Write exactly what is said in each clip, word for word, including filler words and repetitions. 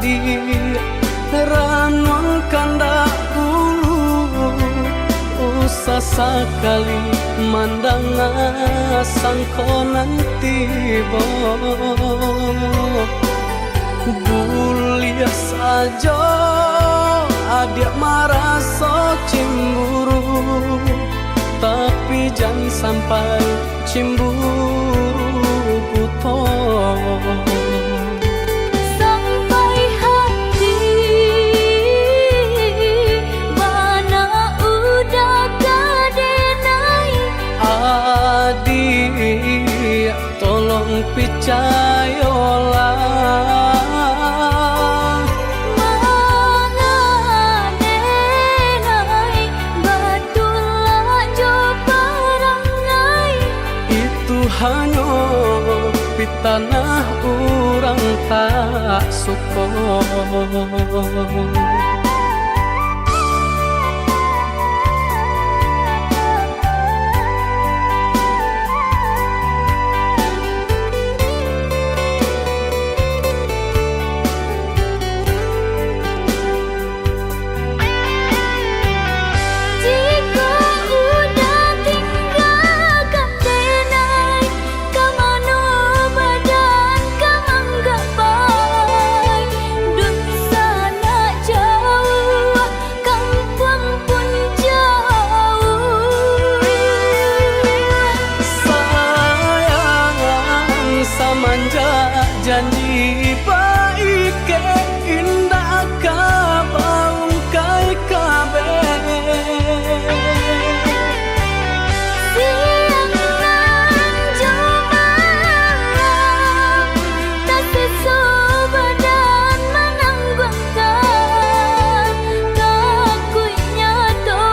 Di ranuang kandak ulu, usah sakali mandanga sangko nan tibo. Buliah sajo adiak maraso cimburu, tapi jan sampai cimburu buto. Sampai hati bana udah ka denai. Adiak, tolong picayolah. Mangadenai batua jo parangai. Itu hanyo pitanah urang tak suko. Jikok udah tinggakan denai, ka mano badan ka manggapai? Dunsanak jauah, kampuang pun jauah. Sayang, samanjak janji baikek, indak ka baungkai kabeh. Siang nan jo malam, tasiso badan manangguangkan, takuiknyo tu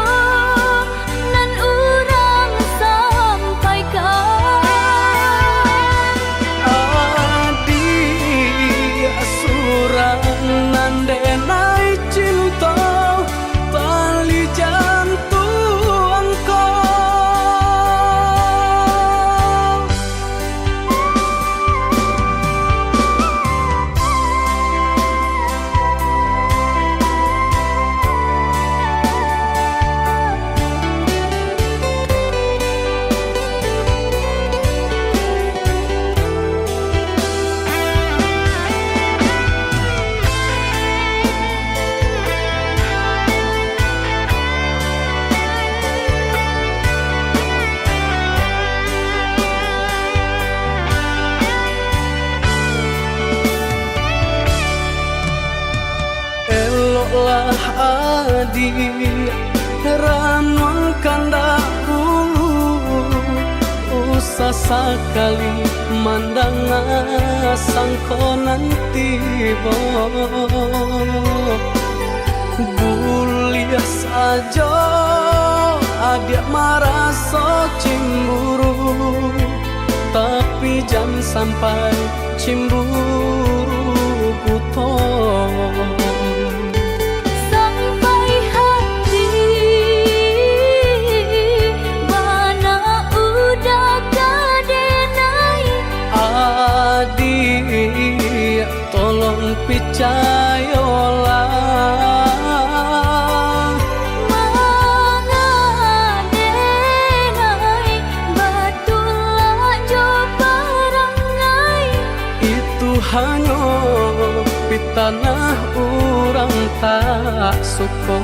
nan urang sampaikan. Adiak surang nan denai cinto, tali jantuang ko. Eloklah adiak, ranuang kandak ulu, usah sakali mandanga sangko nan tibo. Buliah sajo adiak maraso cimburu, tapi jan sampai cimburu buto. Sampai hati bana udah ka denai. Adiak, tolong picayolah. Mangadenai batulak jo parangai. Itu hanyo pitanah urang tak suko.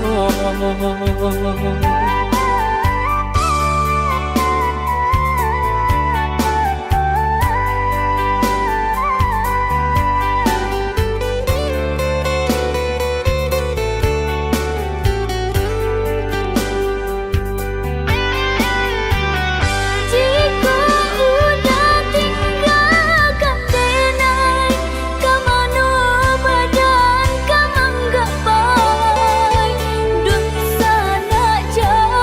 Jikok udah tinggakan denai, ka mano badan ka manggapai? Dunsanak jauah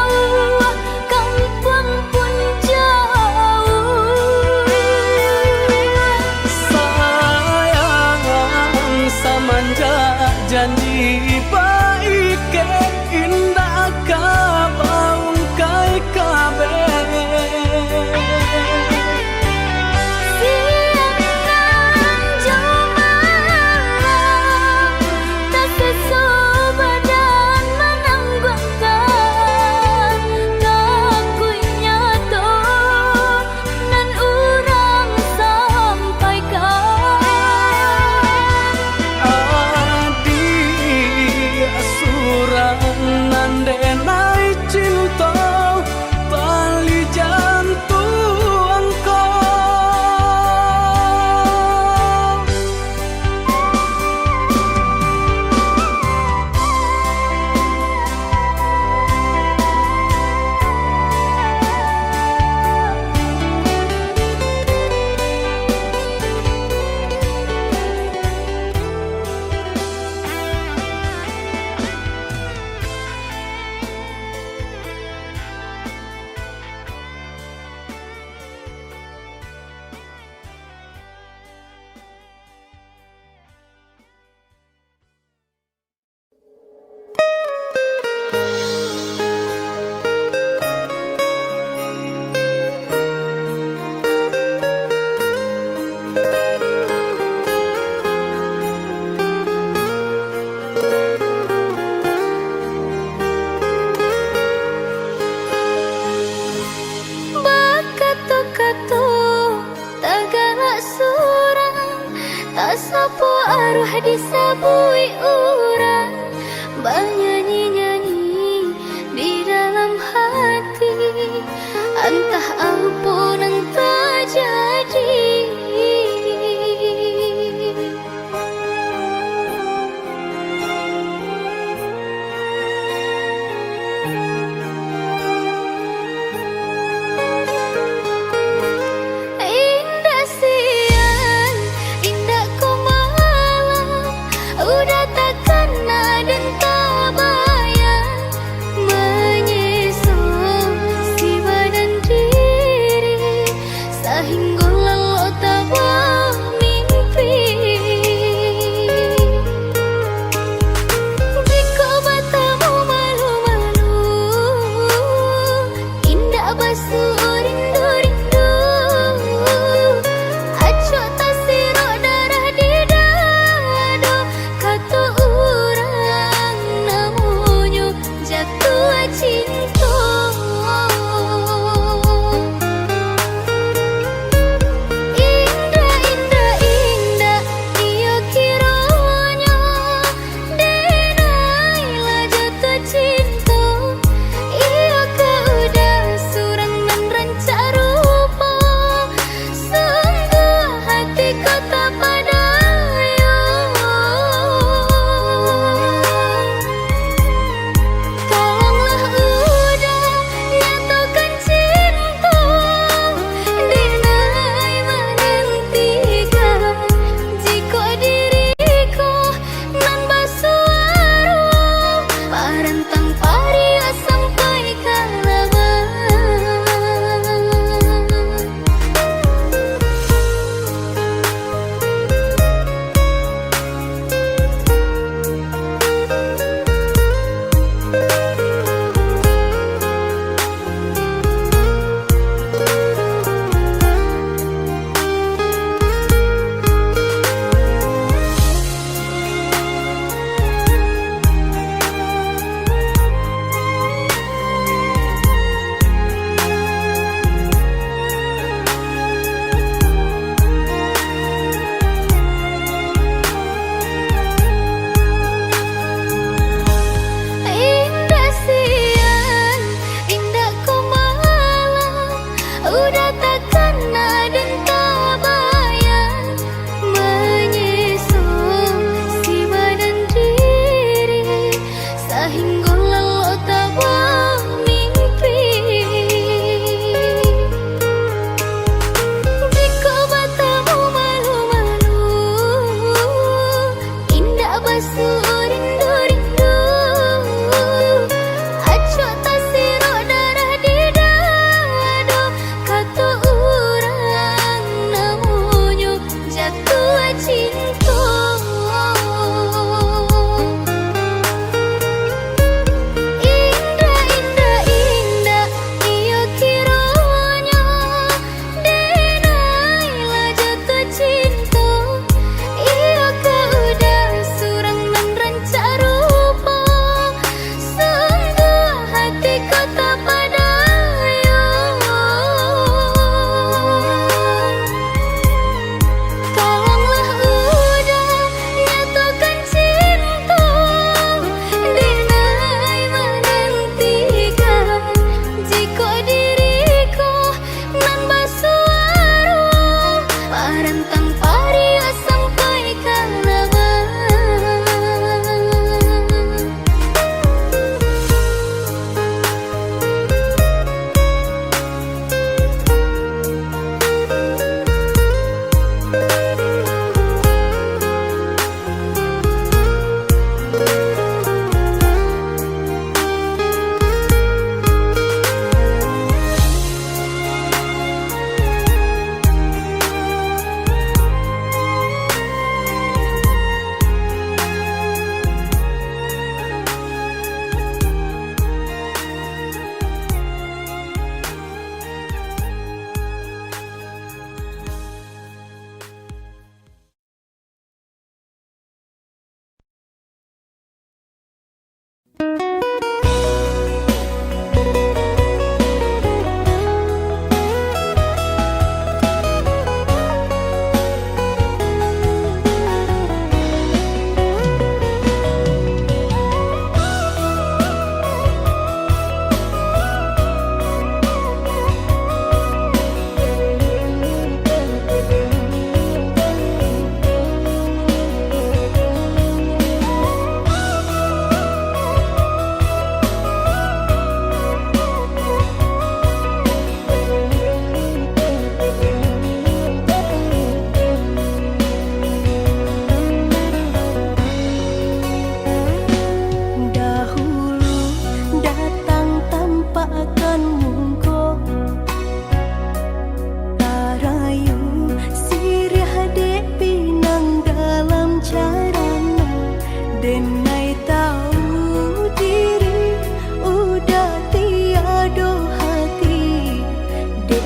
Taruah disabuik urang, banyanyi-nyanyi di dalam hati. Antah apo nan tajadi. Indak siang, indak ko malam, udah takana den tabayang, manyeso si badan diri.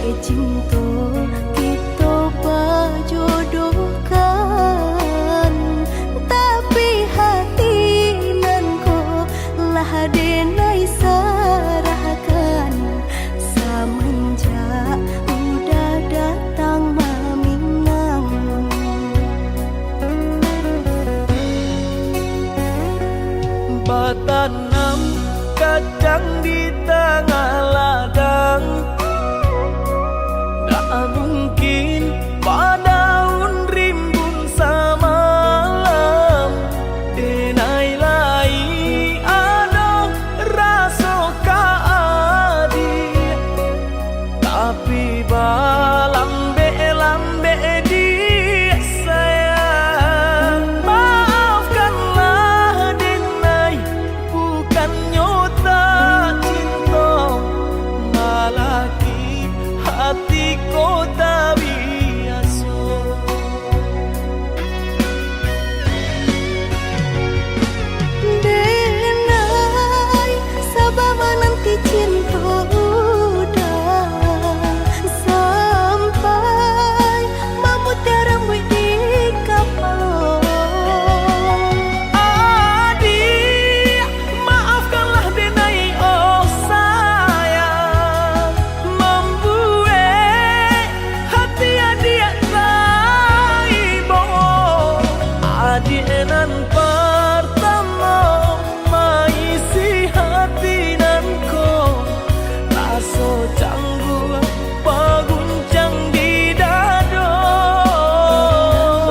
Cinto kito bajodohkan, tapi hati nan ko lah denai sarahkan, samanjak udah datang maminang. Batanam kacang di tangah ladang, ndak mungkin badaun rimbun samalam. Denai lai ado raso ka adiak, tapi balambek-lambek di sayang. Maafkanlah denai, bukannyo tak cinto, malah ki hati ko tak biaso. Denai, saba mananti cinto udah sampai mamutiah rambuik di kapalo. Adiak, maafkanlah denai, oh sayang, mambuek hati adiak taibo. Adiak nan partamo maisi hati nan ko, raso cangguak baguncang di dado.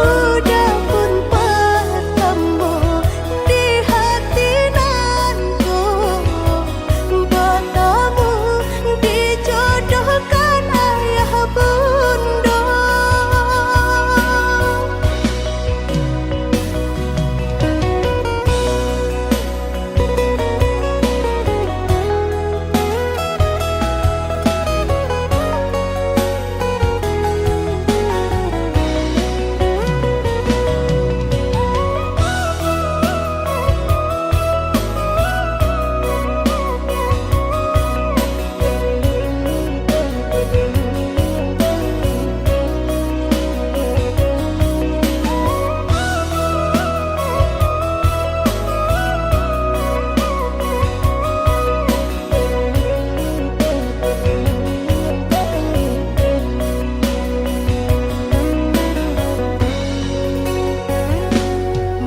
Udah pun partamo di hati nan ko, batamu dijodohkan ayah bundo.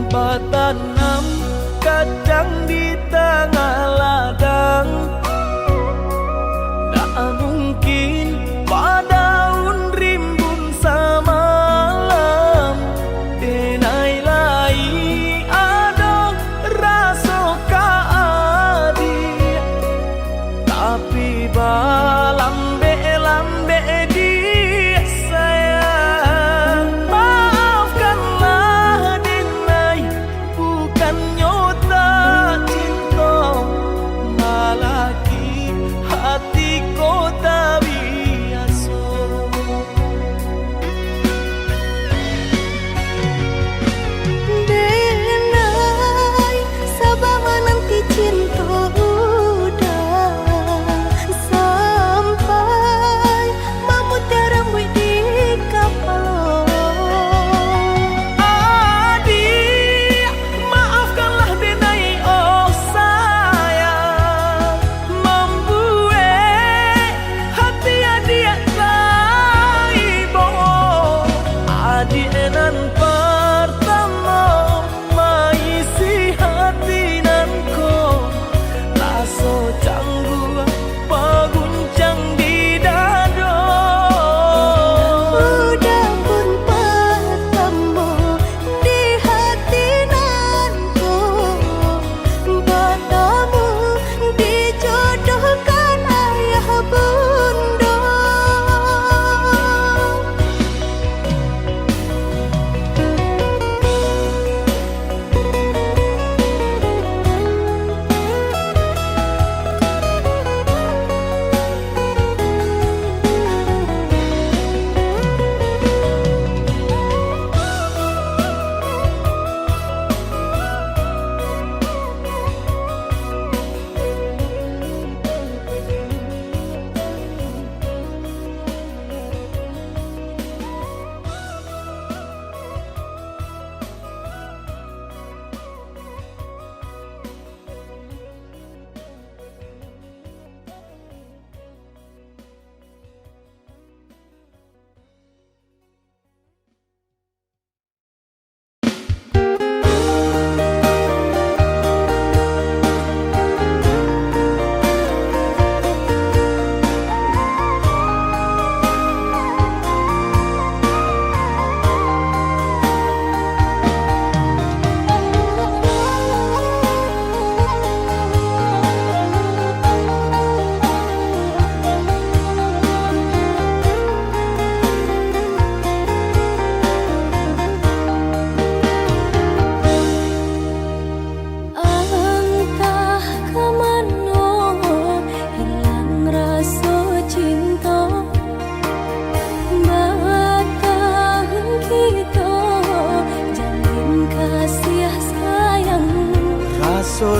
Batanam kacang di tangah ladang, ndak mungkin badaun rimbun samalam. Denai lai ado raso ka adiak, tapi balambek-lambek di sayang. Maafkanlah denai, bukannyo tak cinto, malah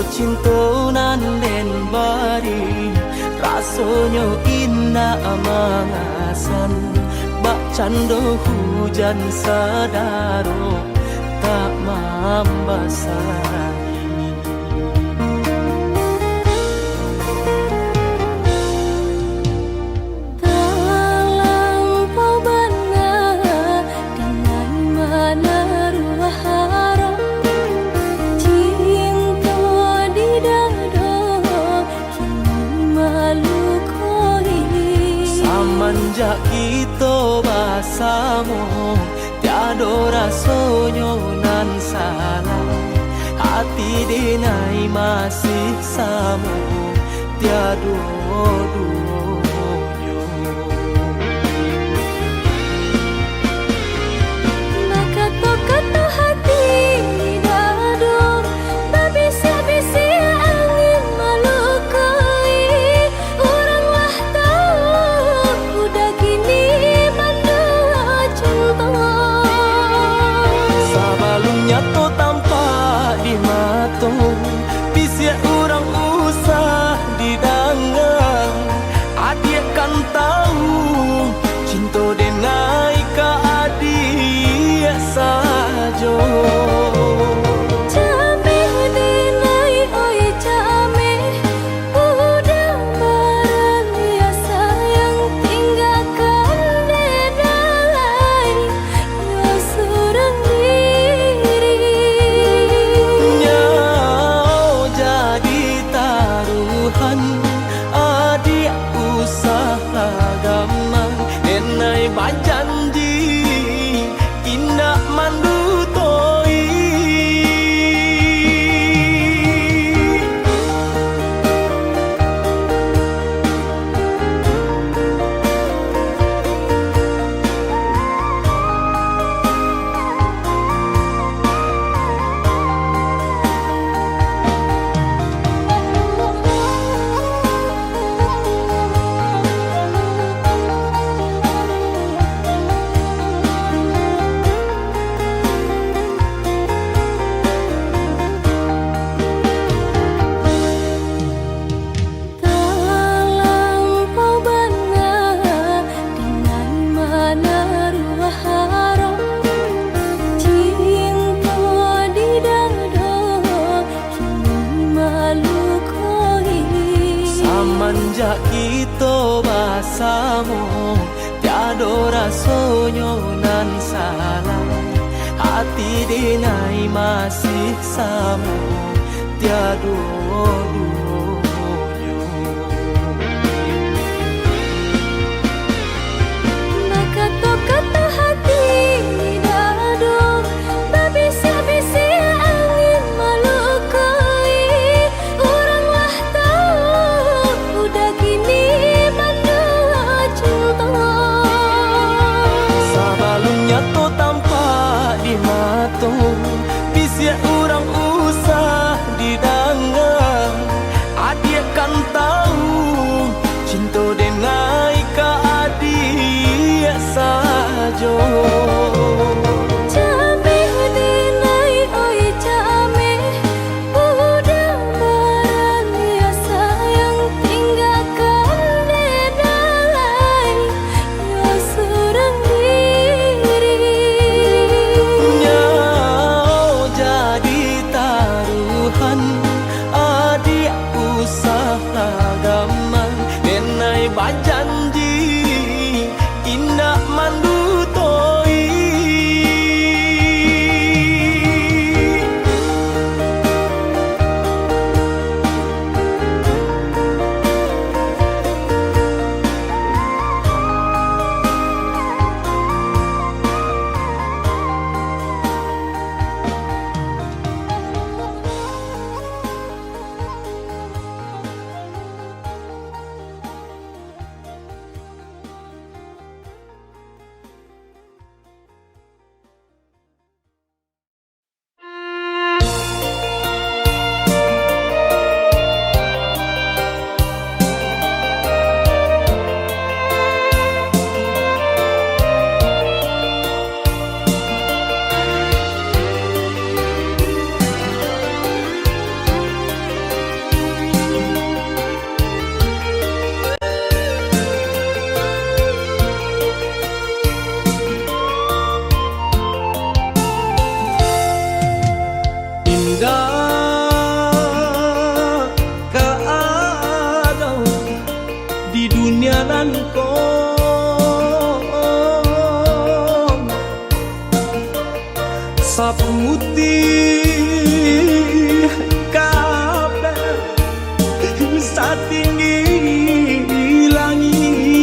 Cinto nan den bari, rasonyo indak mangasan, bakcando hujan sadaro tak mambasai. Talampau bana dinai manaruah harap, cinto di dado kini malukoi. Samanjak kito basamo, tiado rasonyo nan salah, ati dinai masih samo, tiado duonyo. Bakato-kato hati di dado, babisiak-bisiak angin malukoi. Urang lah tau, udah kini mandua cinto. Sabalum nyato tampak di mato, bisiak urang usah didanga. Adiak kan tau, cinto denai ka adiak sajo. Cameh denai, oi cameh, udah baraliah sayang, tinggakan denai. Yo surang diri. Nyo jadi taruhan, adiak usahlah gamang, denai bajanji indak mandutoi. Talampau bana dinai manaruah harap, cinto di dado kini malukoi. Samanjak kito basamo, tiado rasonyo nan salah, ati dinai masih samo, tiado duonyo. Bakato-kato hati di dado, babisiak-bisiak angin malukoi. Urang lah tau, udah kini mandua cinto. Sabalum nyato tampak di mato, bisiak urang usah didanga. Tih kabeh satinggi langik,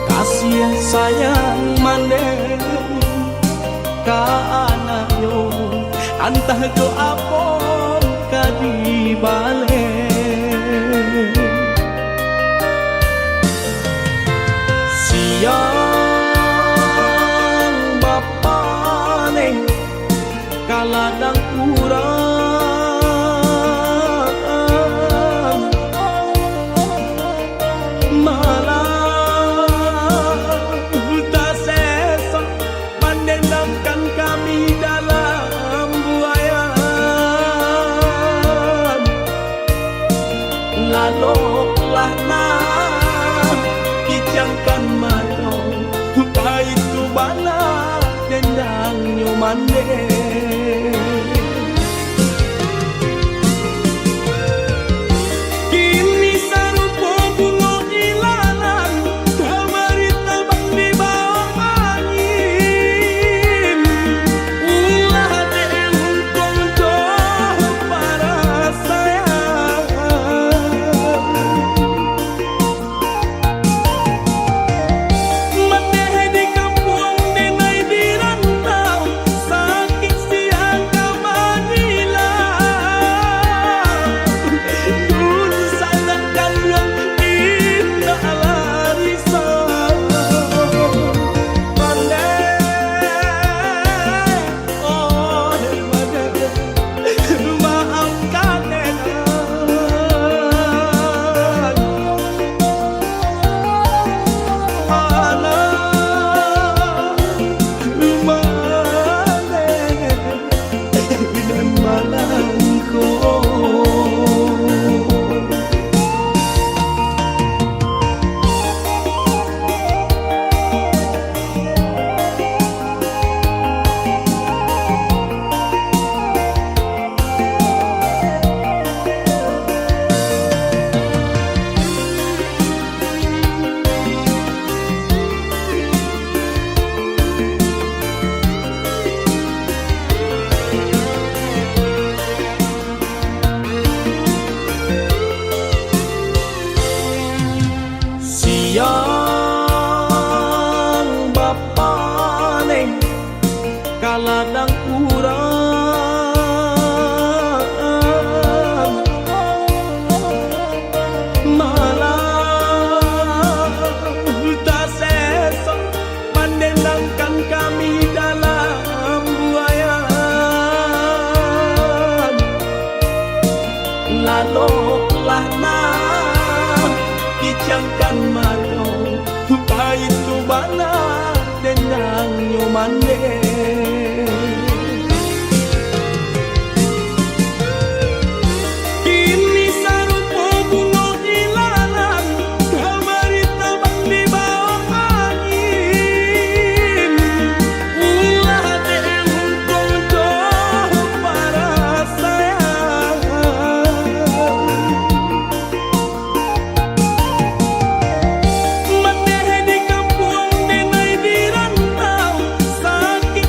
kasih sayang mandeh ka anaknyo, antah jo apo ka dibaleh. Siang bapaneh ka ladang urang, malah tasesok mandendamkan kami dalam buayan. Laloklah nah, pijamkan mato, baitu bana dendangnyo mandeh. Kini sarupo bungo ilalang, kamari tabang di bawah angin. Ulah dek ungkong jo parasaian. Mandeh di kampuang, denai di rantau, sakik siang ka manilang. Dun sanan kanduang indak lah risau. Mandeh. Oh, maafkan enan. Anak maleh dan malangko. Siang bapaneh ka ladang urang, malah tasesok mandendangkan kami dalam buayan. Laloklah nah, pijamkan mato, baitu bana dendangnyo mandeh. Kini sarupo bungo ilalang, kamari tabang di bawah angin. Ulah dek ungkong jo parasaian. Mandeh di kampuang, denai di rantau, sakik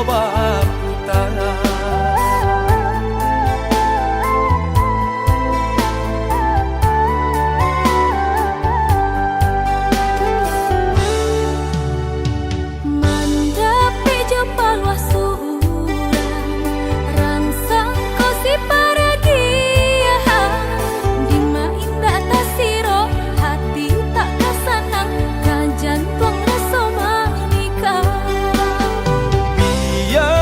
baputa. Mandapek jo paluah surang, ransang ko si paragiahan, dima indak tasiro, hati tak ka sanang, ka jantuang raso manikah. Bia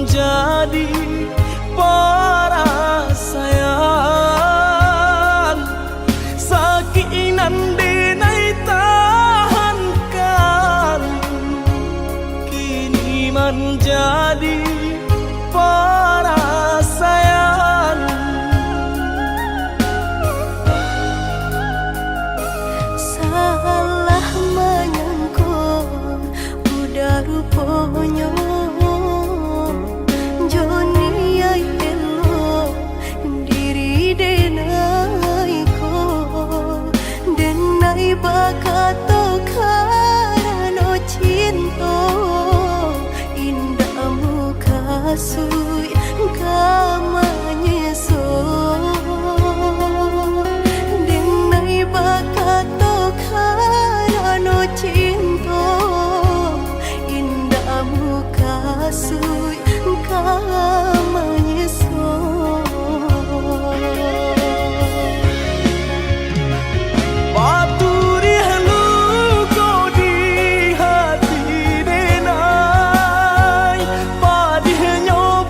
Jadi parasaian, sakik nan denai tahankan, kini manjadi parasaian. Salah manyangko, udah ruponyo, jo niaik elok diri denai ko. Denai bakato karano cinto, indak mukasuik ka manyeso. Denai bakato karano cinto, indak mukasuik ka manyeso. Baturih luko di hati denai, padihnyo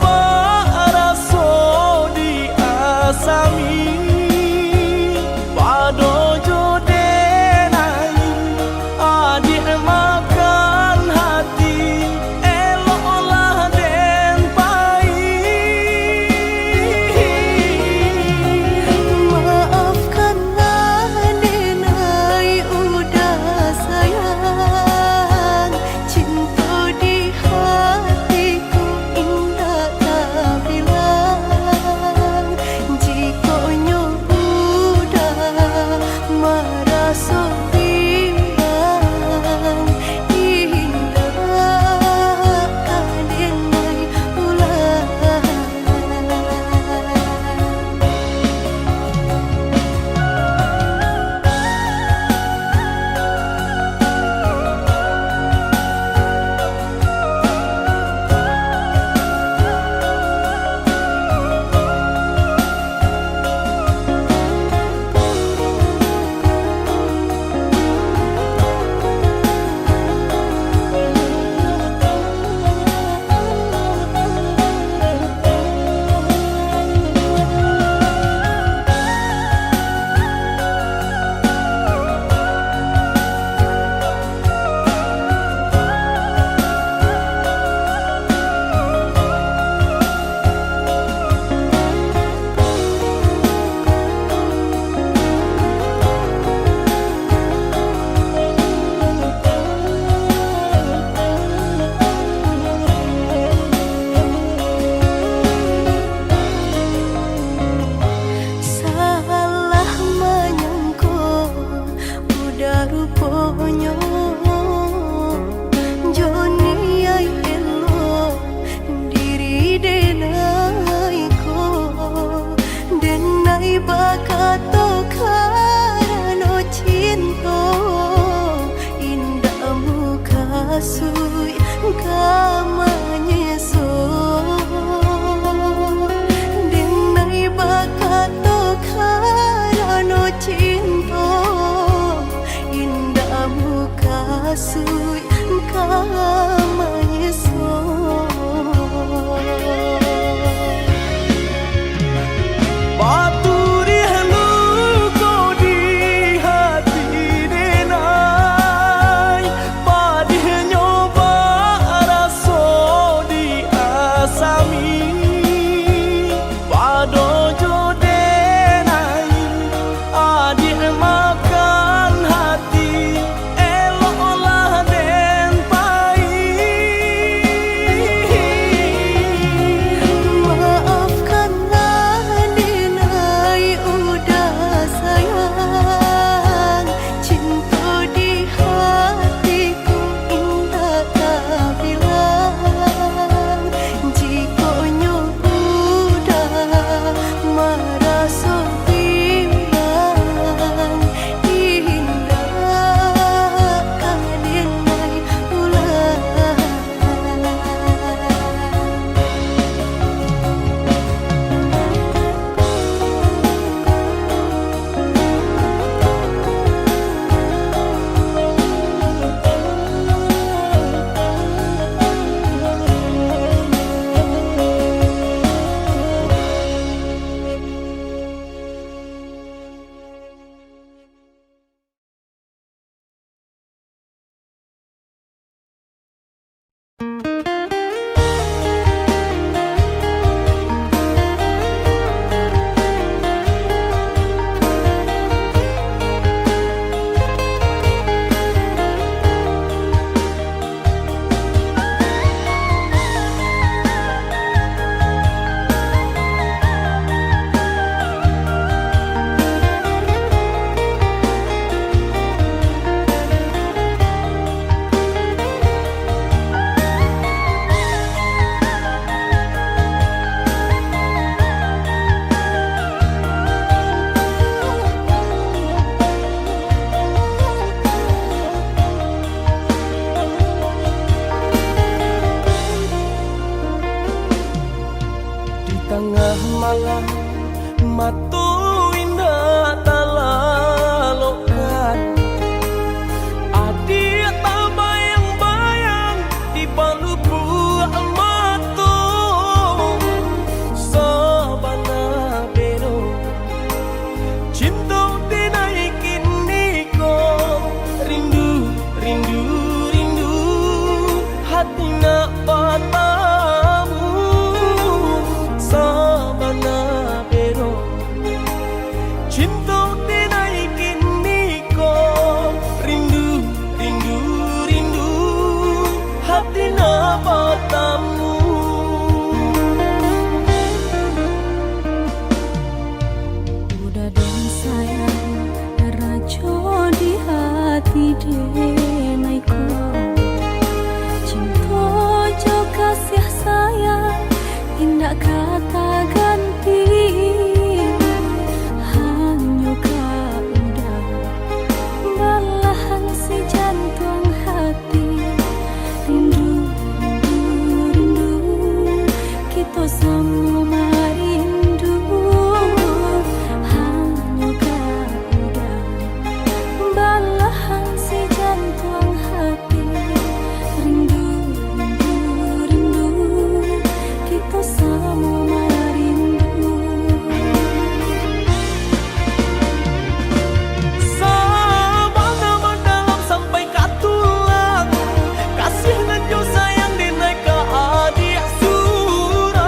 Tangah malam, mato indak talalokkan. Adiak tabayang-bayang di palupuak mato. Sabana bero cinto denai kiniko. Rindu, rindu, rindu, hati nak batamu. Sabana bero cinto denai kiniko. Rindu, rindu, rindu, hati nak batamu. Uda den sayang, rajo di hati denai ko. Cinto jo kasih sayang indak ka taganti. Hanyo ka Uda balahan si jantuang hati. Rindu, rindu, rindu, kito samo marindu. Hanyo ka Uda balahan si jantuang hati. Rindu, rindu, rindu, kito samo marindu. Sabana mandalam sampai ka tulang, kasih nan jo sayang denai ka adiak surang.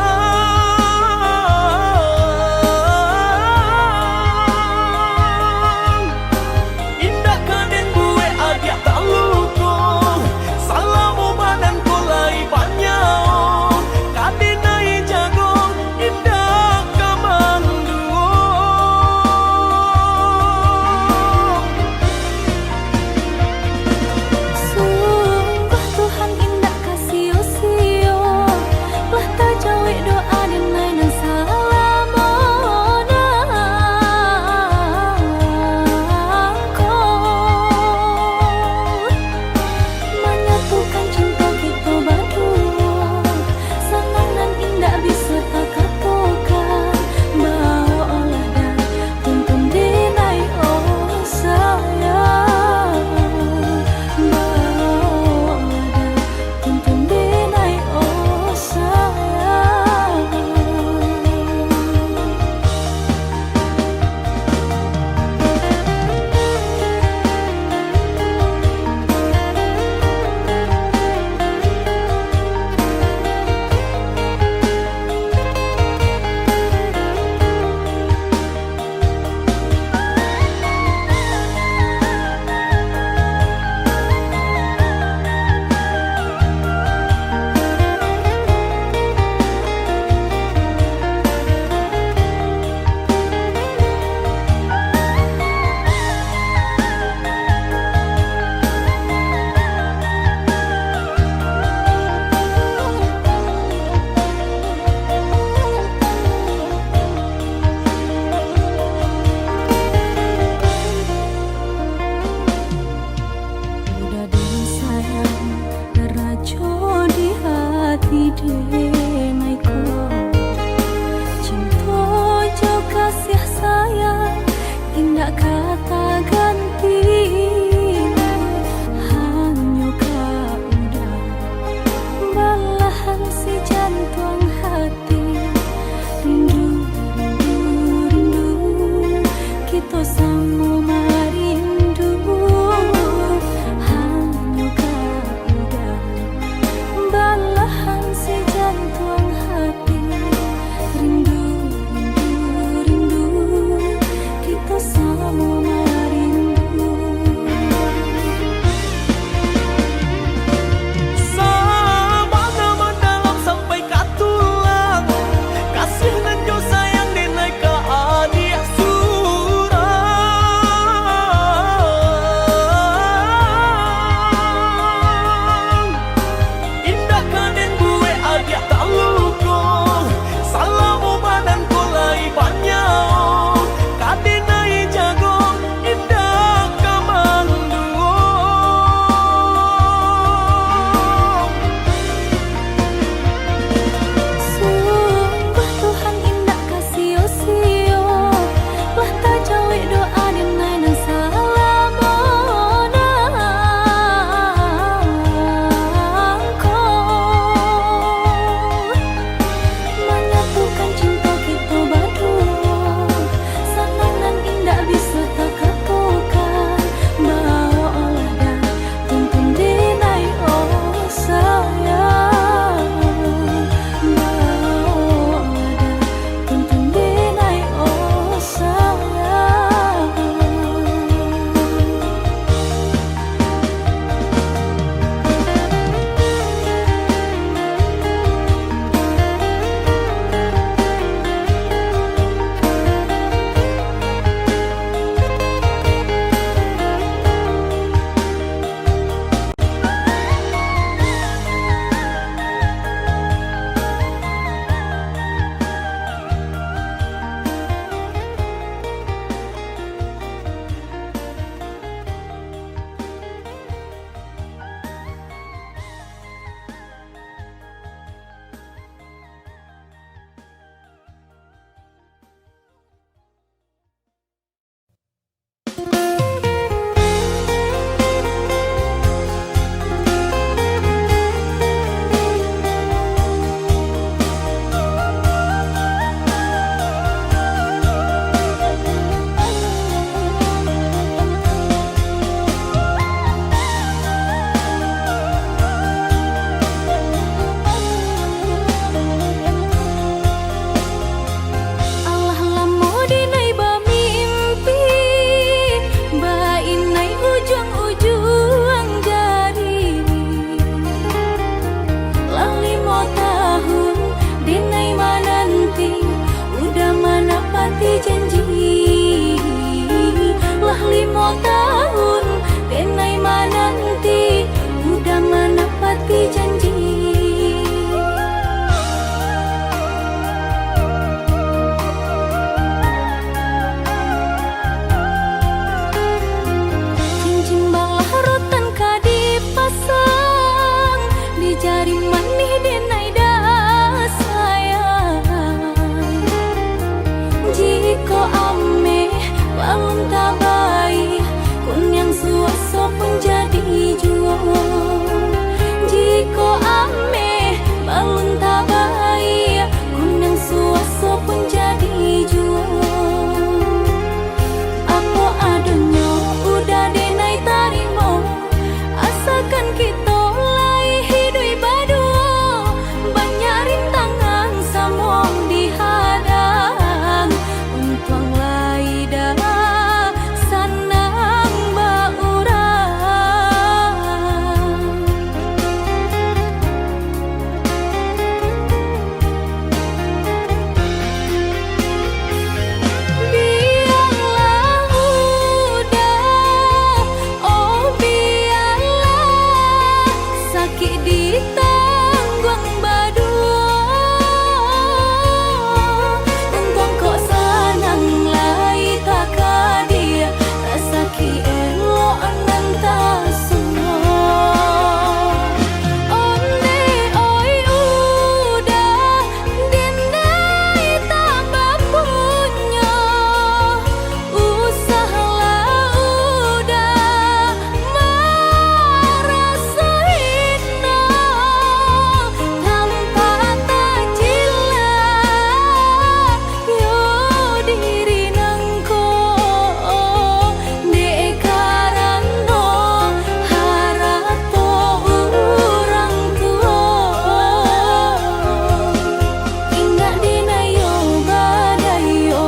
Dinayo badayo,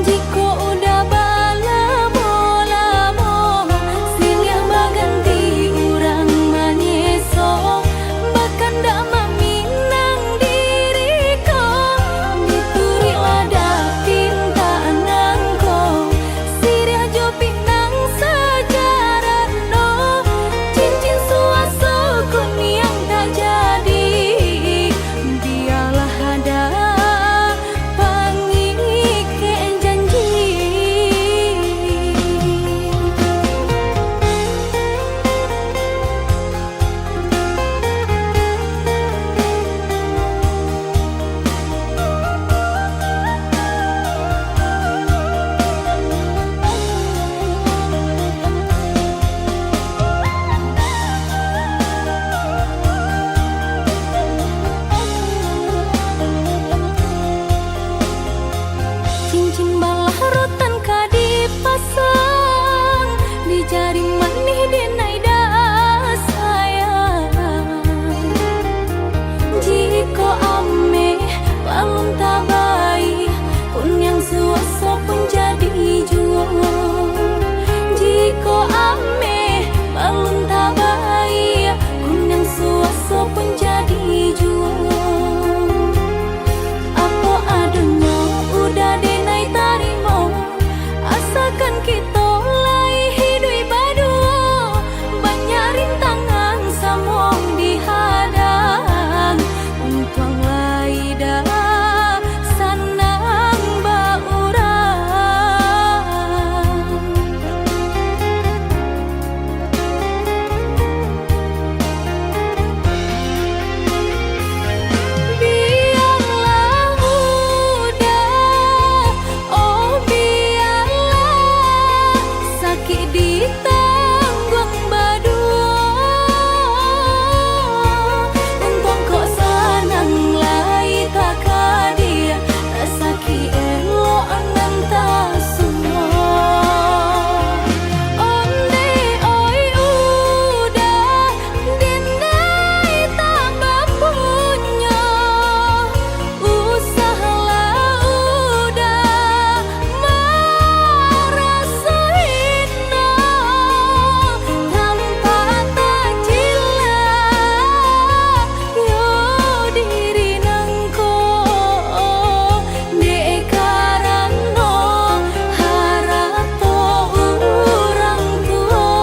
jikok udah balamo-lamo, silih baganti urang manyeso, bakandak maminang diri ko, dituruik adat pintak nangko, siriah jo pinang sajarah no, cincin suaso kuniang tak jadi. Bialah ada pangikek janji. Cincin balah rotan ka dipasang di jari manih denai dah sayang. Jikok ameh balun tabai, kuniang suaso pun jadi juo. Jikok ameh balun tabai, kuniang suaso pun jadi juo. Apo adonyo udah denai tarimo, asakan kito lai hiduik baduo. Banyak rintangan samo dihadang, untuang lai dah sanang baurang. Bialah udah, oh bialah, sakik ditangguang baduo. Untuang kok sanang lai takadiah, rasaki elok nan tasuo. Ondeh oi udah, dindai tambah punyo, usahlah udah maraso hino, tampek tajilah yo diri nangko, dek karano harato urang tuo.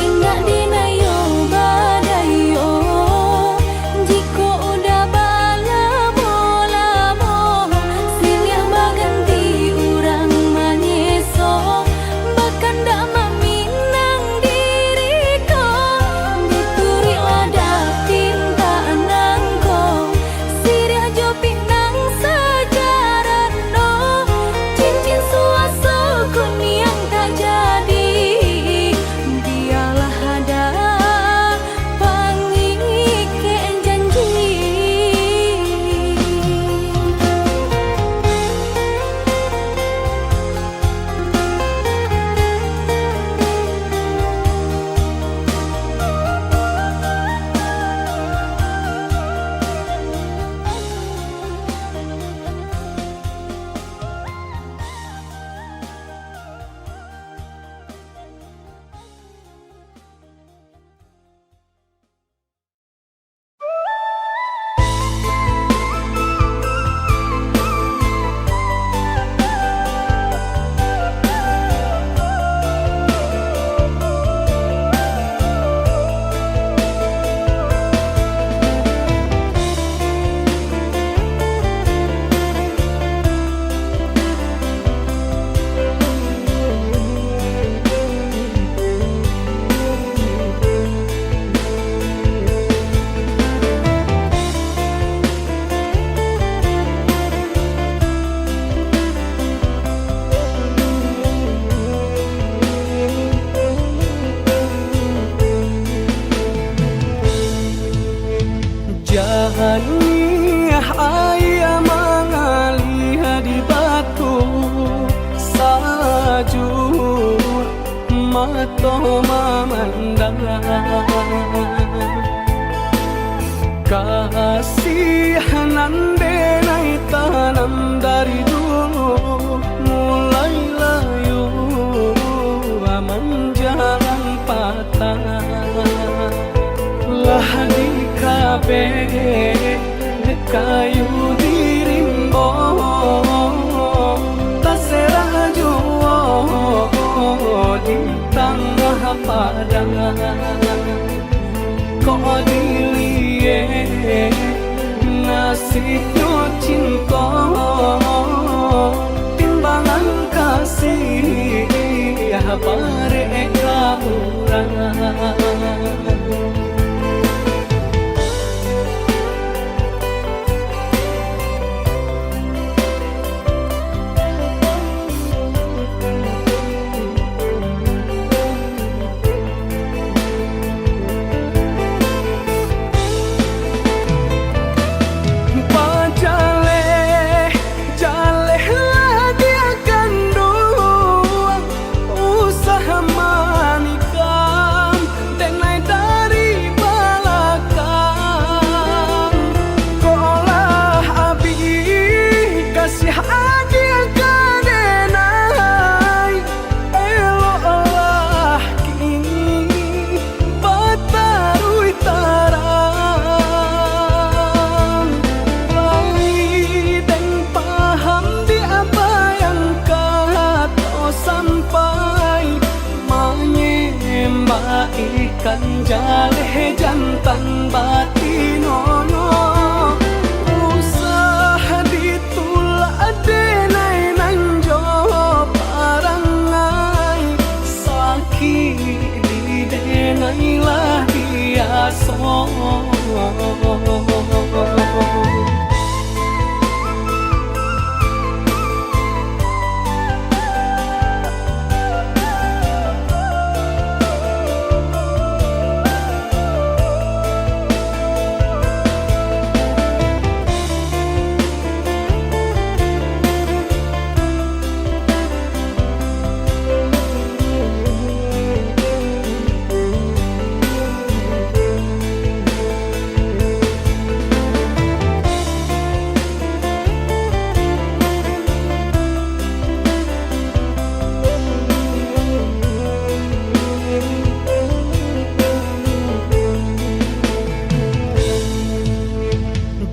Indak dinayo badayo, jikok udah balamo-lamo, silih baganti urang manyeso, bakandak maminang diri ko, dituruik adat pintak nangko, siriah jo pinang sajarah no, cincin suaso kuniang tak jadi. Bialah ada pangikek janji. Jan niah aia mangalih di batu, sajuak mato mamandang. Kasih nan denai tanam dari dulu, mulai layu manjalang patang. Lah dikabek kayu di rimbo, taserah juo di tangah padang. Kok diliek nasibnyo cinto, timbangan kasih barek ka urang. Bajaleh, jaleh lah diak kanduang, usah manikam denai dari balakang. Kok lah abih kasih adiak ka denai, eloklah kini bataruih tarang. Lai den paham di apa yang kato sampai, manyembah ikan jaleh jantan batinonyo. Usah ditulak denai nan jo parangai, sakik di denai lah biaso.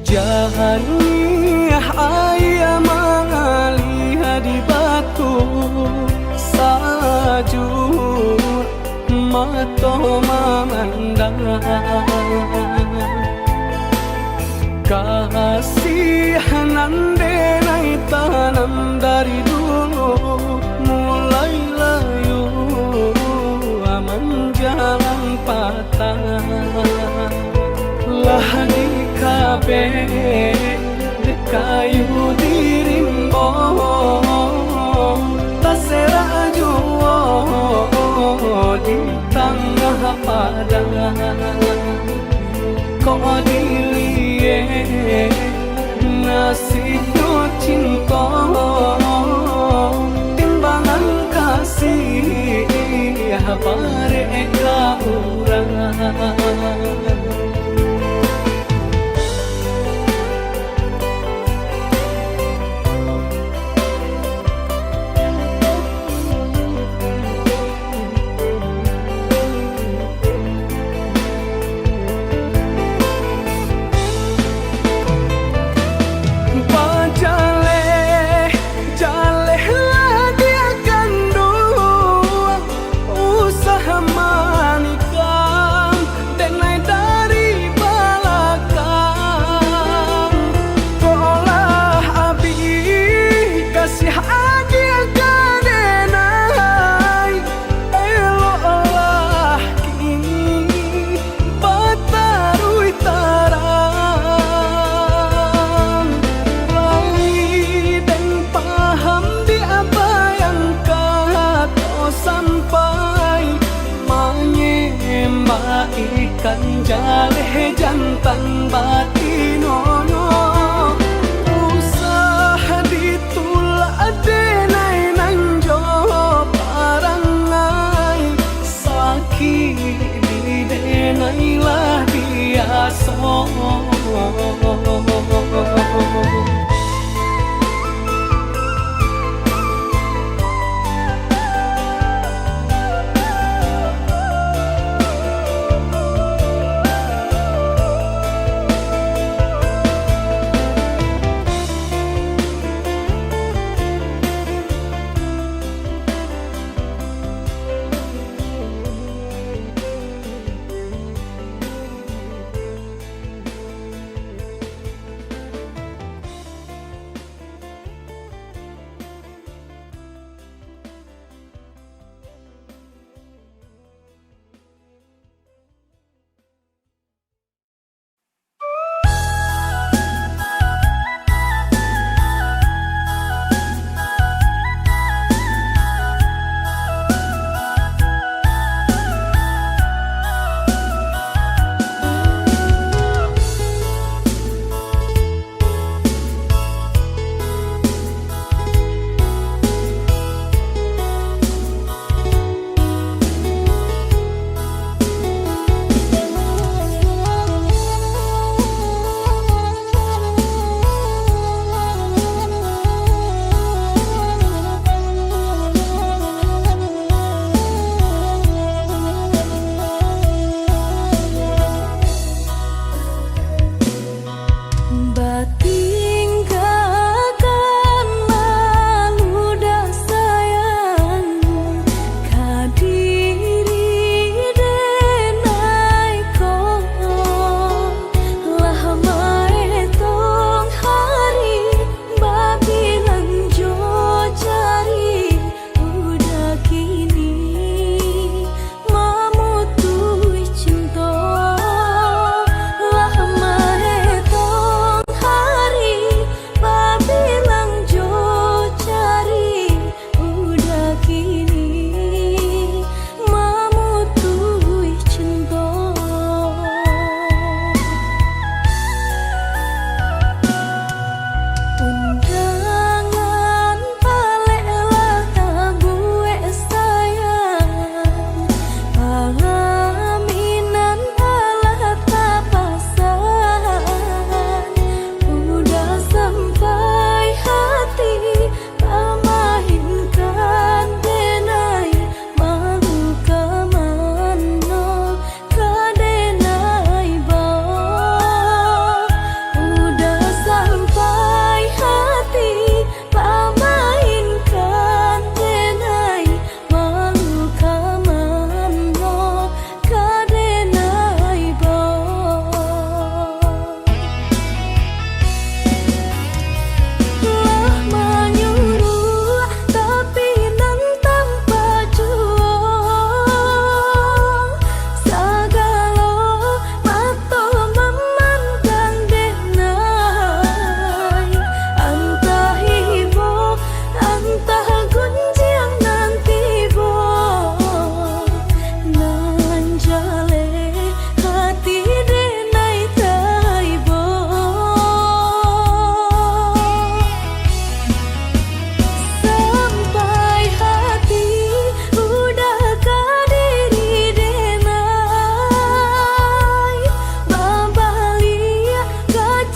Janiah aia mangalia di batu, sajuak mato mamandang. Kasih nan denai tanam dari dulu, mulai layu manjalang patang. Lah dikabek kayu di rimbo, taserah juo di tangah padang. Kok diliek nasibnyo cinto, timbangan kasih barek ka urang. Bajaleh, jaleh lah diak kanduang, usah manikam denai dari balakang. Kok lah abih kasih adiak ka denai, eloklah kini bataruih tarang. Lai den paham di apa yang kato sampai, manyembah ikan jaleh jantan batinonyo. Usah ditulak denai nan jo parangai, sakik di denai lah biaso.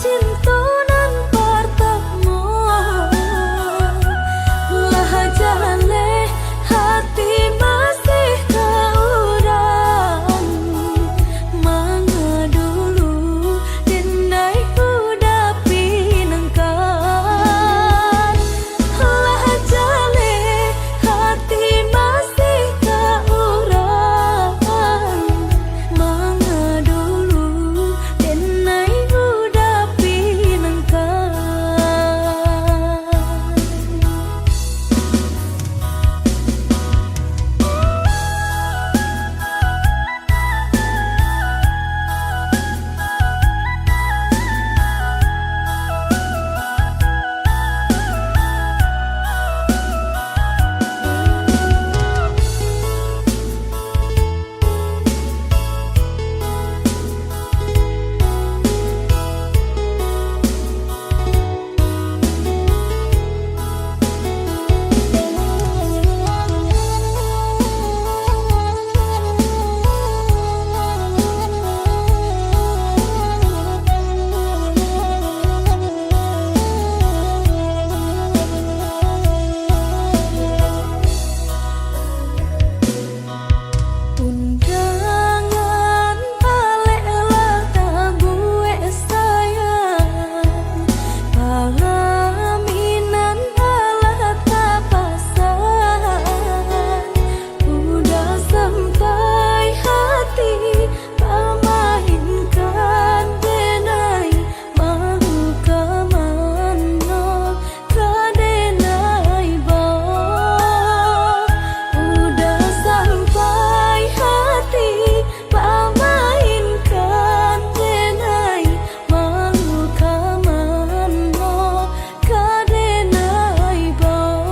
Cinto nan partamo, lah jaleh hati masih ka urang. Manga dulu, denai udah pinangkan. Lah jaleh hati masih ka urang. Manga dulu, denai udah pinangkan. Undangan alek lah tabuek sayang, palaminan alah tapasan. Udah sampai hati pamainkan, denai mau ka mano ka denai bao. Udah sampai hati pamainkan, denai mau ka mano ka denai bao.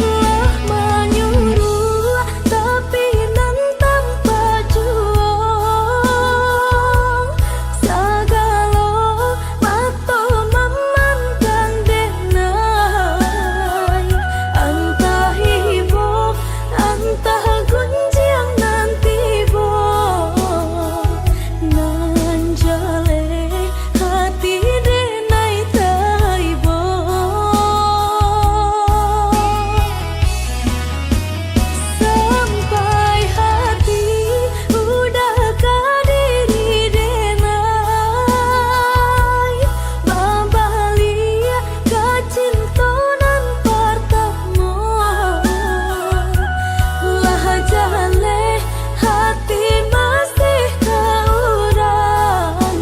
Lah manyuruah, tapi nan tampak juo. Sagalo mato mamandang denai. Antah ibo, antah gunjiang nan tibo. Nan jaleh hati denai taibo. Sampai hati udah ka diri denai. Babaliak ka cinto nan partamo. Lah jaleh hati masih ka urang.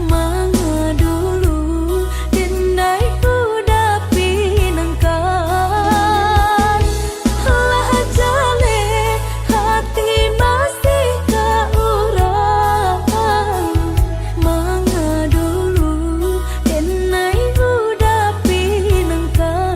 Manga dulu, denai udah pinangkan. Lah jaleh hati masih ka urang. Manga dulu, denai udah pinangkan.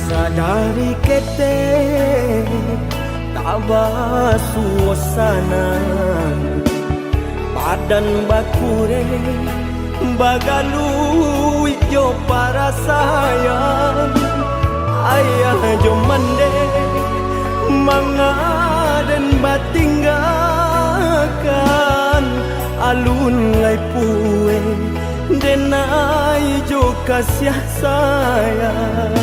Sadari ketek tabasuo sanang, badan bakureh bagaluik jo parasaian. Ayah jo mandeh Ngaden batinggakan, alun lai pueh, denai jo kasiah sayang.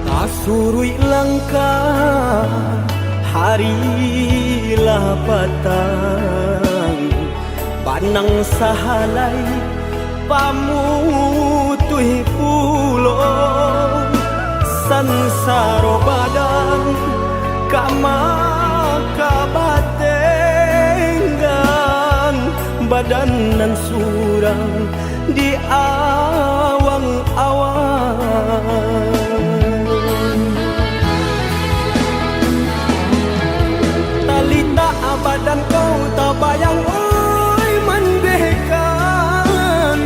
Tasuruik langkah, hari lah patang. Banang sahalai pamutuih pulo, sansaro badan ka maka batenggang, badan nan surang di awang-awang. Talitak badan ko tabayang, oi, mandeh kanduang.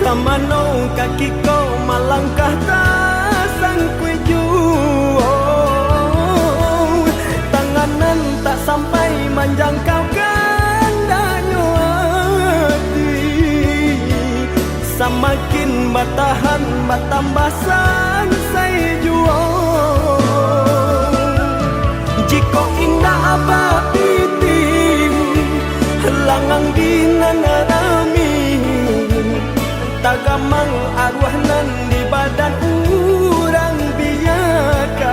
Ka mano kaki ko malangkah tasangkuik juo. Tangan nan tak sampai manjangkau kandaknyo ati. Samakin batahan, batambah sansai juo. Jikok indak bapitih, langang di nan rami, tagamang aruah nan di badan urang biakan.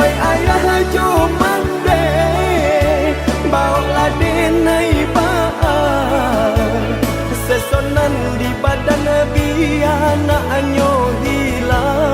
Oi ayah jo mandeh, baoklah denai baa, seso nan di badan bia anaknyo hilang.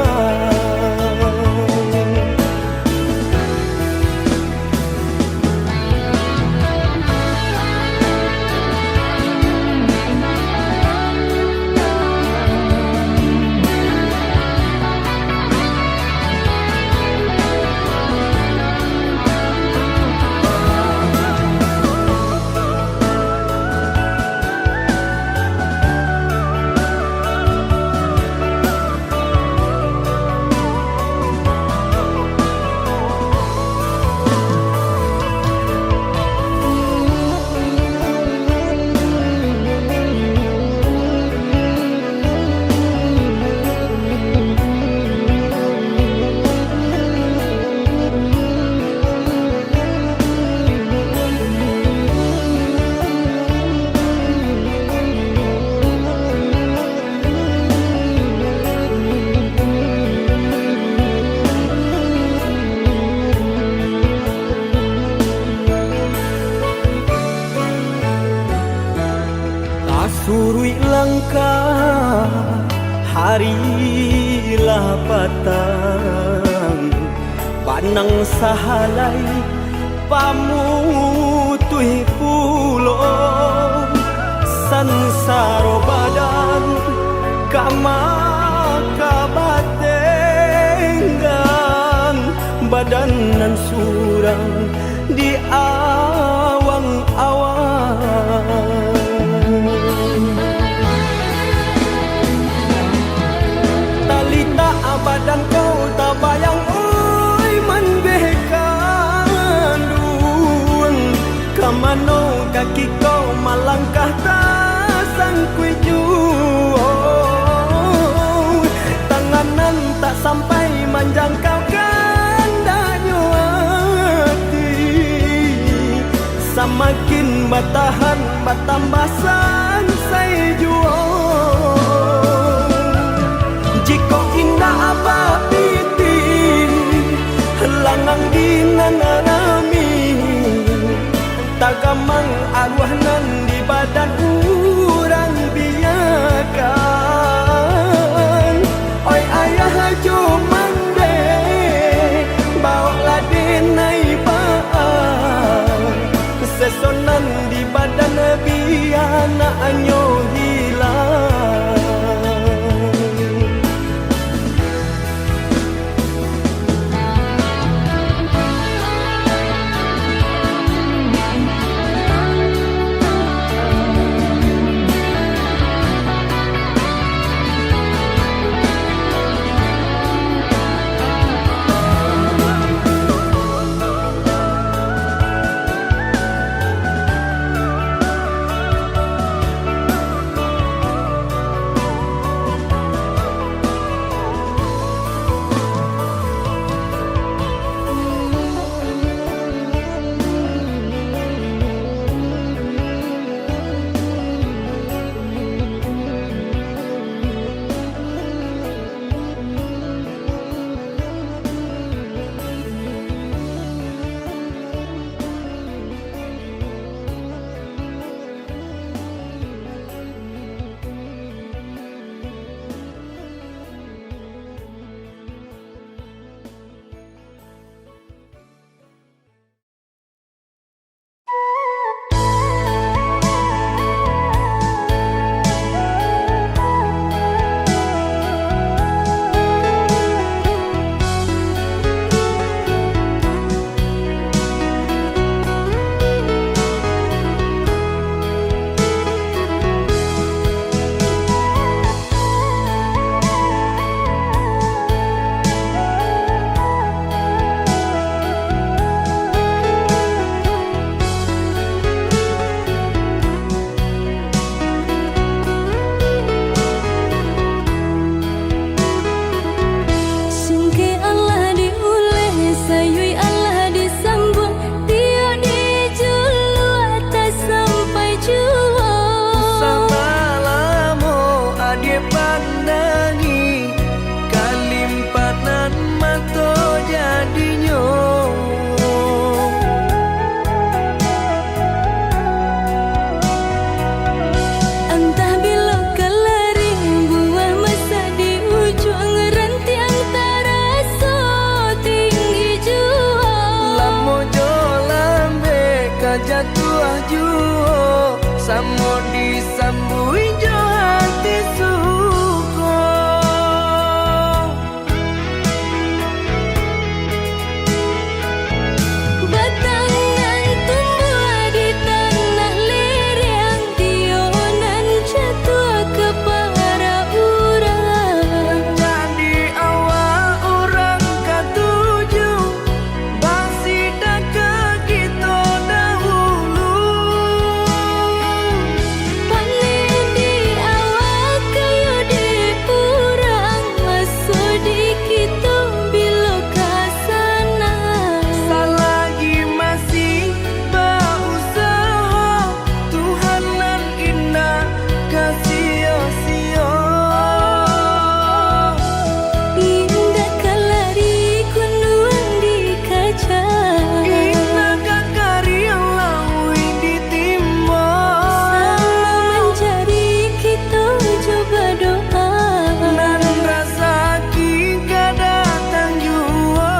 Tasuruik langkah, hari lah patang, banang sahalai pamutuih pulo, sansaro badan ka maka batenggang, badan nan surang di awang-awang. Talitak badan ko tabayang, oi, mandeh kanduang. Ka mano kaki ko malangkah tasangkuik juo. Tangan nan tak sampai manjangkau kandaknyo ati. Samakin batahan, batambah sansai juo. Jikok indak bapitih, langang di nan rami, tagamang aruah nan di badan urang biakan. Oi ayah jo mandeh, baoklah denai baa, seso nan di badan bia anaknyo hilang. Pandangi kalimpanan mato jadinyo. Antah bilo kalaring buah masak di ujuang rantiang taraso tinggi juo. Lamo jo lambek ka jatuah juo, samo disambuik jo hati suko. Batang nan tumbuah di tanah lereang, iyo nan jatuah ka para urang. Jadi awak urang katuju, basidakah kito dahulu. Paneh di awak kayo di urang, maso di kito bilo ka sana. Salagi masih bausaha, Tuhan nan indak ka sio-sio. Indak ka lari gunduang dikaja, indak ka kariang lauik ditimbok. Samo manjari kito jo badoa, nan rasaki ka datang juo.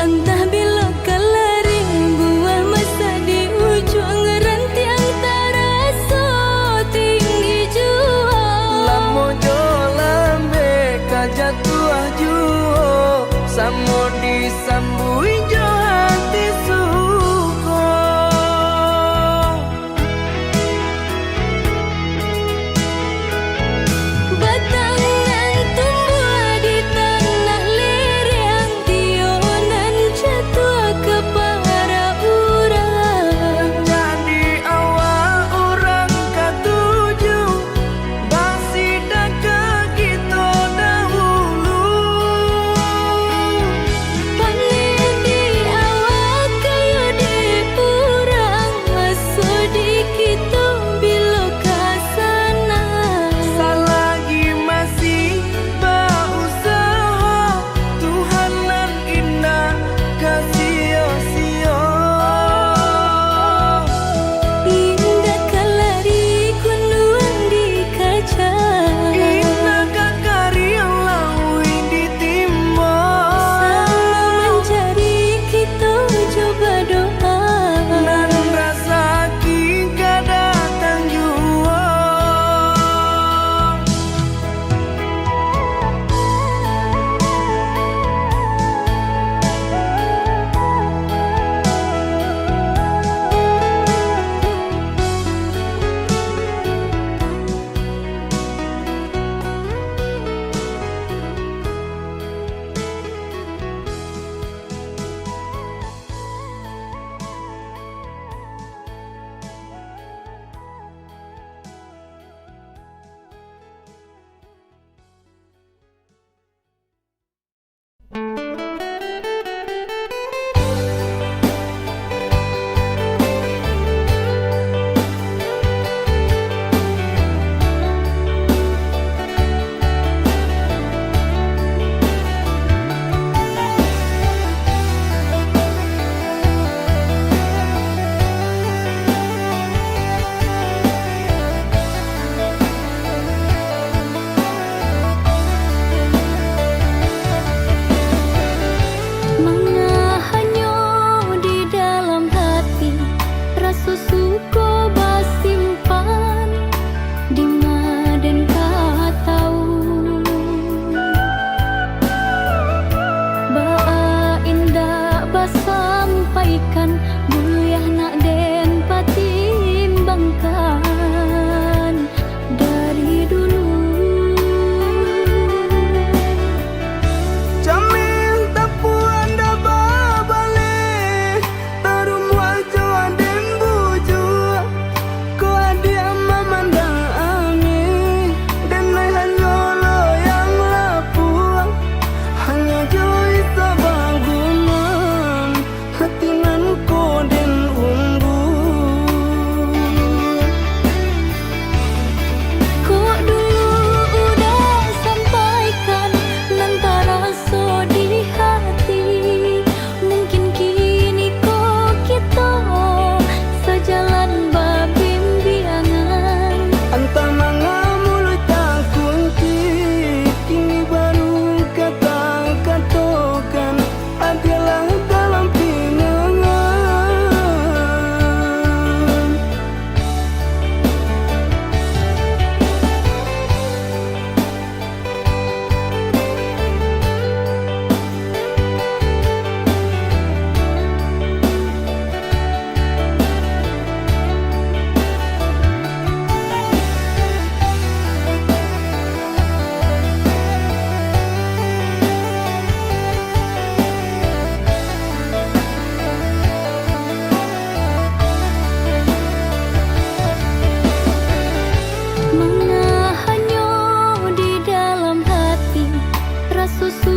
Antah bilo kalaring buah masak di ujuang rantiang taraso tinggi juo. Lamo jo lambek ka jatuah juo, samo disambuik jo hati suko. Batang nan tumbuah di tanah lereang, iyo nan jatuah ka para urang. Jadi awak urang katuju, basidakah kito dahulu. Paneh di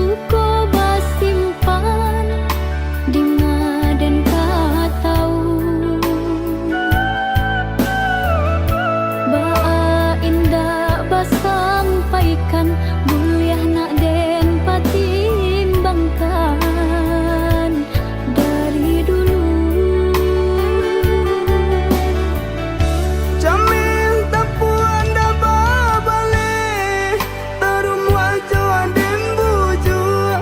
Ko basimpan, dima den ka tau. Baa indak basampaikan, buliah nak den patimbangkan dari dulu. Camin tapuan dah babaleh, tarumuah jo aden bujua.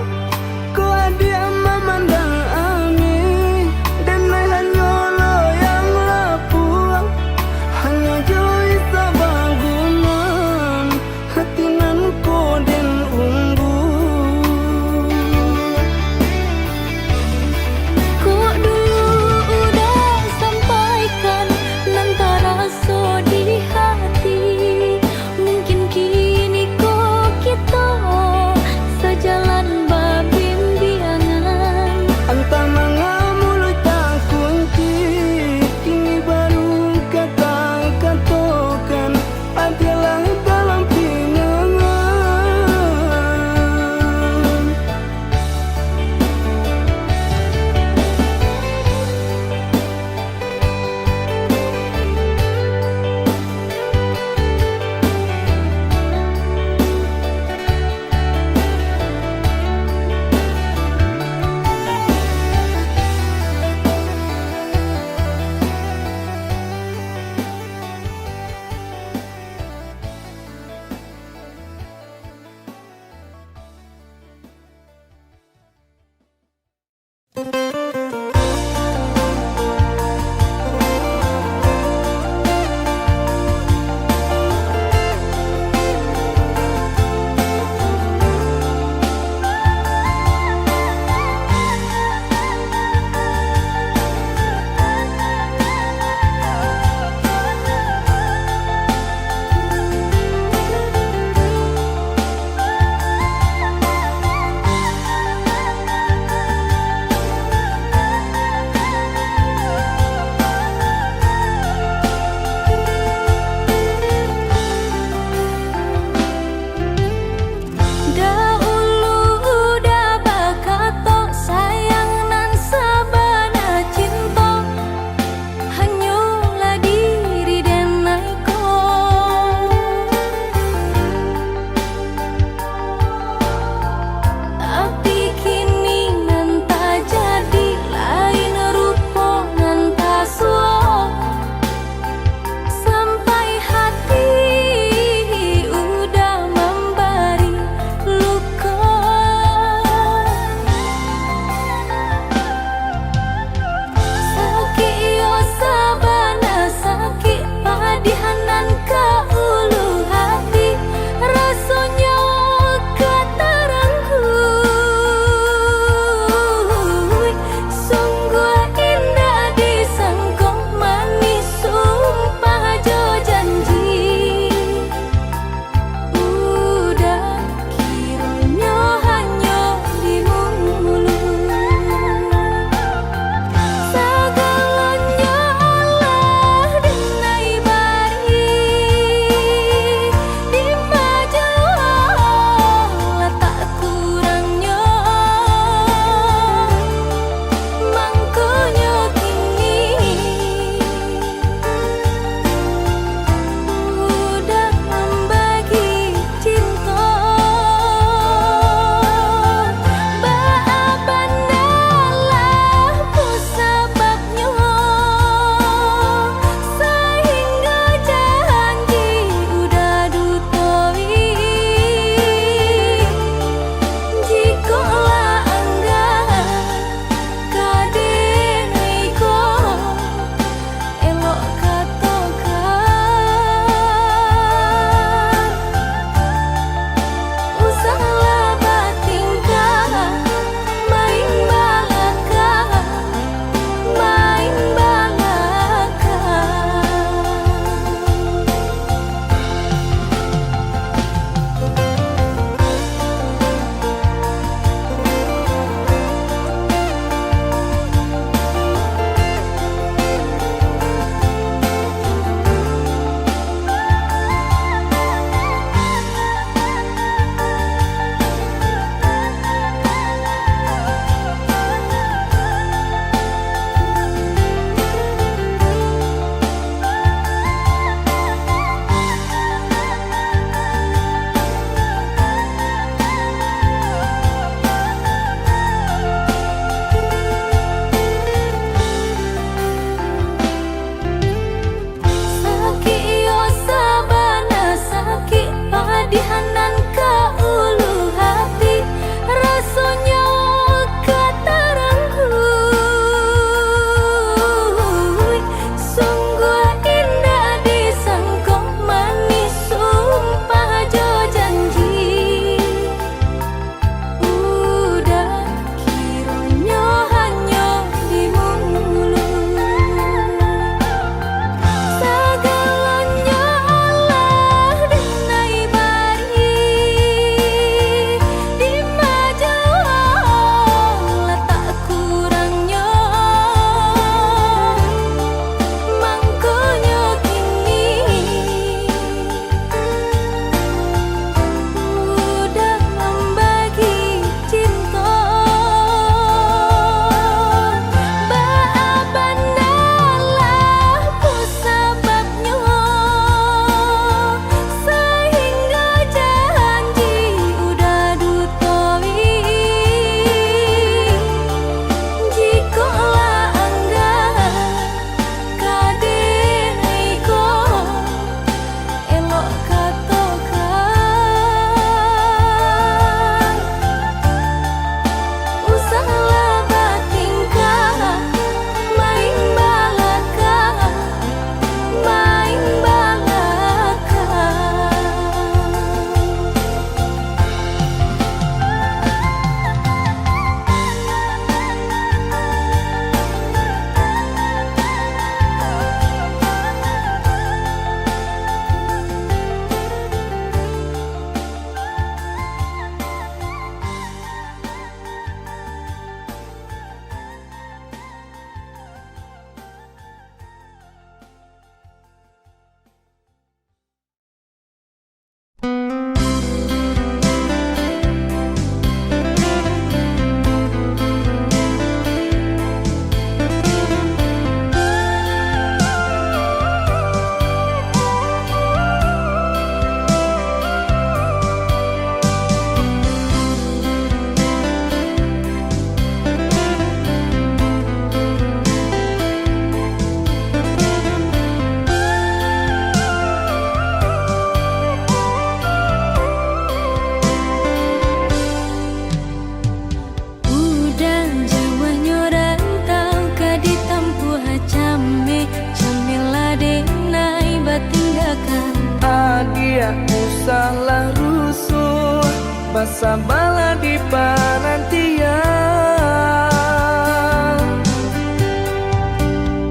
Salah rusuh, basabalah di parantian.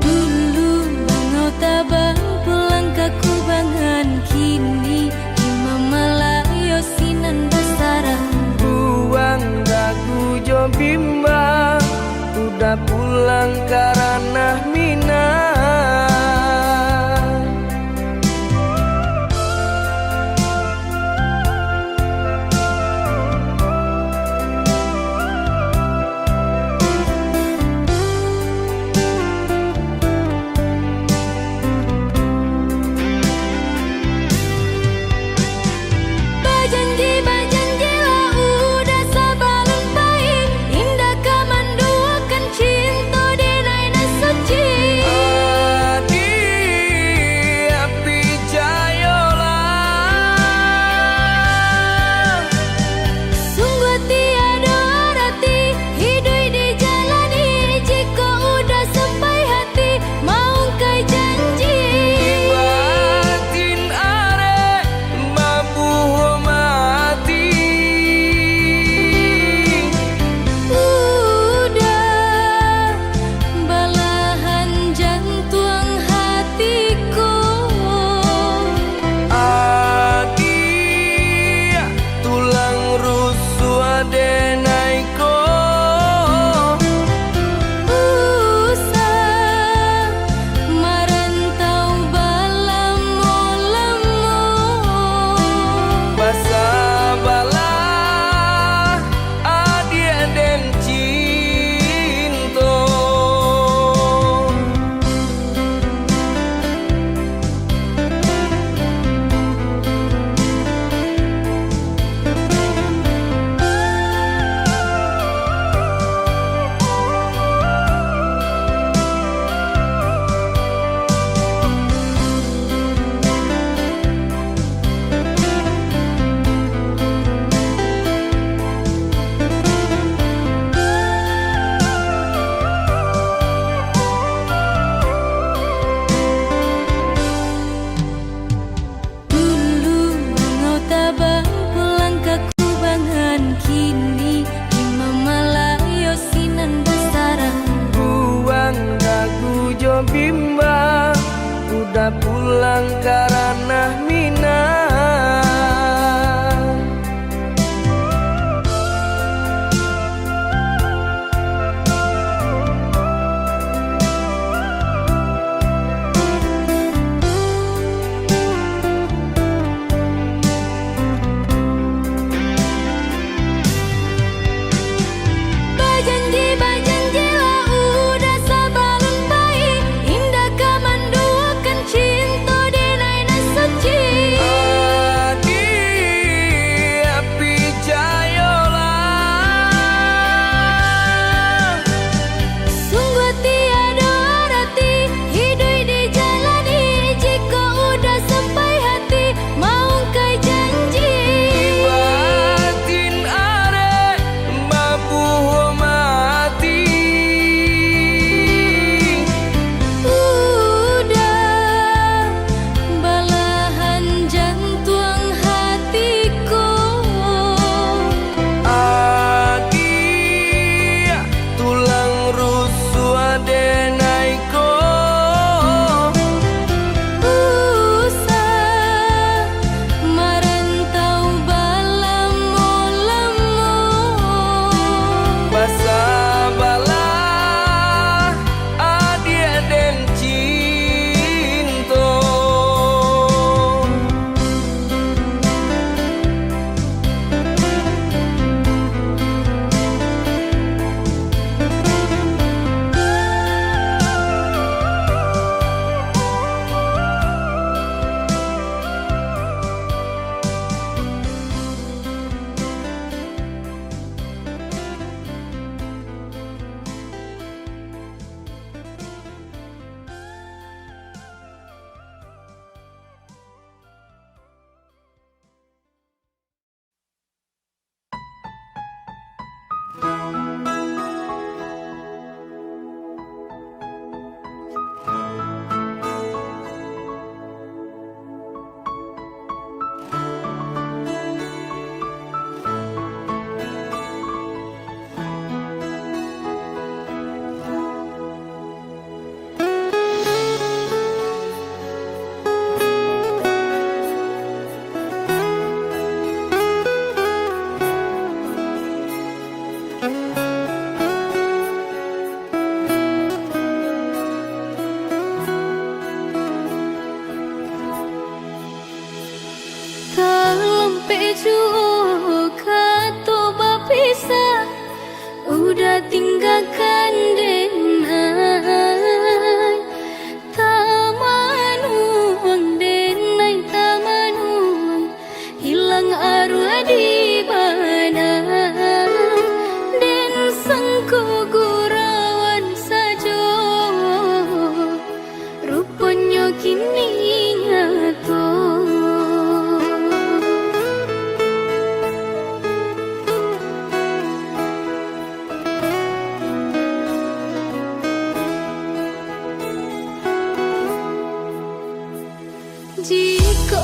Dulu angau tabang pulang ka kubangan, kini Imam Malayo sinan basarang. Buang ragu jo bimbang, Uda pulang ka ranah Minang. Bajanji, bajanjilah Uda sabalun pai, indak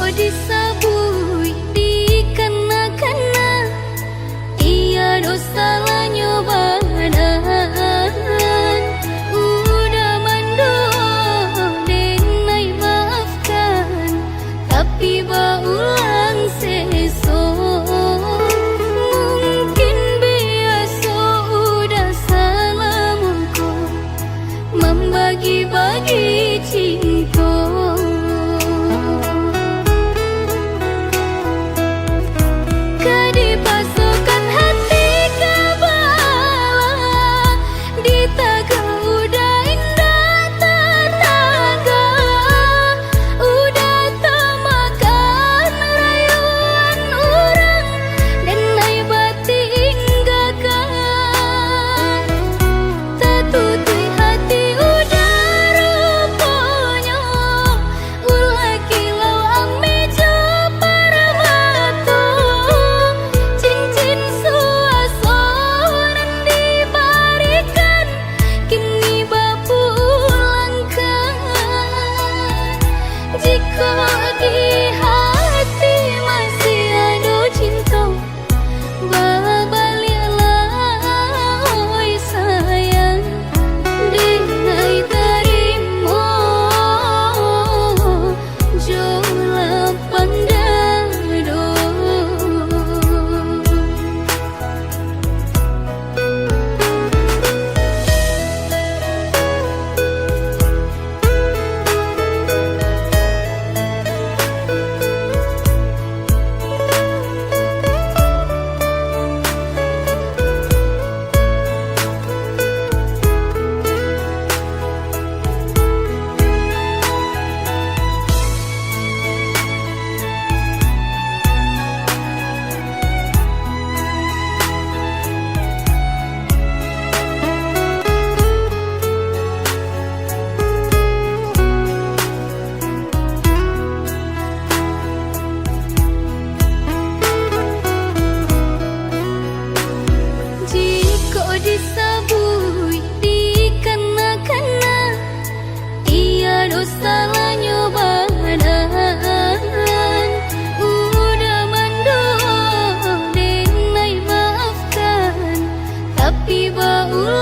Disabuik dikana-kana, tiado salanyo badan. Udah manduo, denai maafkan, tapi baulang seso. Mungkin biaso udah salamo ko mambagi-bagi cinto. Ka dipasokan hati ka bala, ditagah udah indak tatagah, udah tamakan rayuan urang, denai batinggakan. Tatutuik hati udah ruponyo, ulah kilau ameh jo parmato. Cincin suaso nan dibarikan, kini bapulangkan. Jikok di hati masih ado cinto, babaliaklah, oi sayang, denai tarimo jo lapang dado. Jikok disabuik dikana-kana, tiado salanyo badan. Udah manduo, denai maafkan, tapi baulang